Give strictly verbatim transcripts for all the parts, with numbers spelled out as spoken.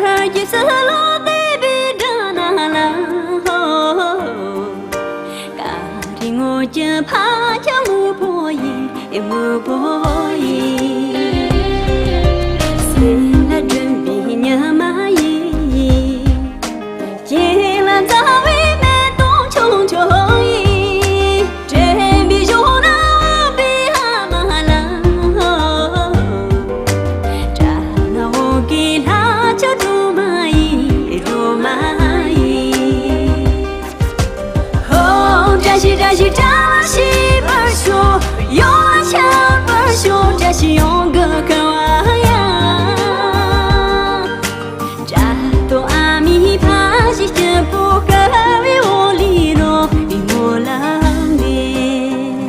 ཁྱོད་ཀྱི་སྲིད་ལོ་དེ་བའི་དགྲ་ན་ལ་ཧོ། ཀ་རི་ངོ་གྱི་ཕ་ཁྱ་མུ་པོ་ཡི་མུ་པོ་ཡི། སེམས་ལ་སྒྲོན་པའི་ཉི་མ་ཡི། ཁྱེད་ལ་མཛའ་བའི་མེ་ཏོག་ཆུང་ཆུང་ཡིས། དྲན་པའི་གཞོང་ན་འབབ་པའི་ཨ་མ་ལ། དགྲ་ནག་འོག་གི་ལྷ་ཆུང་སྒྲོལ་མ་ཡིས། སྒྲོལ་མ་ཡིས། ཧོ། བཀྲ་ཤིས་བཀྲ་ཤིས་བཀྲ་ཤིས་པར་ཤོག། ཡོང་བ་ཁྱབ་པར་ཤོག། བཀྲ་ཤིས་ཡོང་གི་ཁ་བ་ཡ། དགྲ་དང་ཨ་མའི་ཕ་གཞིས་སྐྱིད་པོ། དཀར་བའི་འོ་ལི་རོ་བའི་ངོ་ལ་འདེད།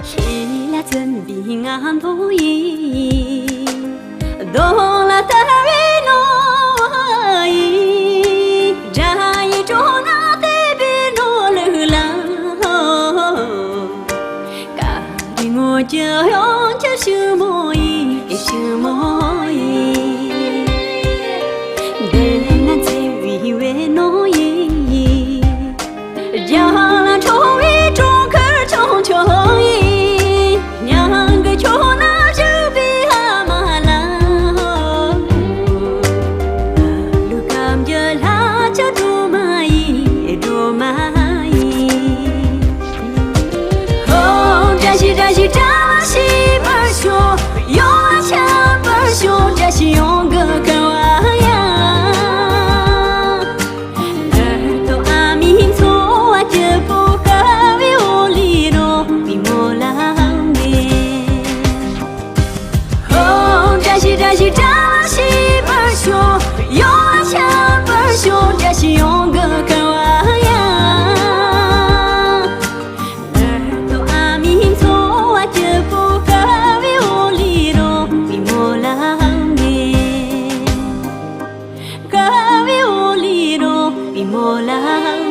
ཤེས་ལ་བརྩོན་པའི་ངང་པོ་ཡིས། གདོང་ལ་ལྟ་བའི་ནོར་བུ་ཡིས། དགྲ་ཡི་གྲོགས་ན་བལྟས་པའི་ནོར་ལུག་ལ། ཀ་རི་ངོ་གྱི་གཡང་ཆུ་ཞིབ་མོ་ཡིས། ཞིབ་མོ་ཡིས། འདི་ན་འཚེར་བའི་བུ་སྣོད་ཡིས། རྒྱང་ལ་འཕྲོ་བའི་གྲོག་མཁར་ཆུང་ཆུང་ཡིས། མྱང་གི་ཁྱོད་ན་བཞུགས་པའི་ཨ་མ་ལ། ལུག་གམ་གྱི་ལྷ་ཆུང་སྒྲོལ་མ་ཡིས། སྒྲོལ་མ་ཡིས། ཧོ། བཀྲ་ཤིས་བཀྲ་ཤིས་བཀྲ་ཤིས་པར་ཤོག། ཡོང་བ་ཁྱབ་པར་ཤོག། བཀྲ་ཤིས་ཡོང་གི་ཁ་བ་ཡ། ལྷ་དང་ཨ་མའི་འཚོ་བ་སྐྱིད་པོ། དཀར་བའི་འོ་ལི་རོ་བའི་ངོ་ལ་འདེད། ཧོ། བཀྲ་ཤིས་བཀྲ་ཤིས་བཀྲ་ཤིས་པར་ཤོག། ཡོང་བ་ཁྱབ་པར་ཤོག། བཀྲ་ཤིས་ཡོང་གི་ཁ་བ་ཡ། ལྷ་དང་ཨ་མའི་འཚོ་བ་སྐྱིད་པོ། དཀར་བའི་འོ་ལི་རོ་བའི་ངོ་ལ་འདེད། དཀར་བའི་འོ་ལི་རོ་བའི་ངོ་ལ་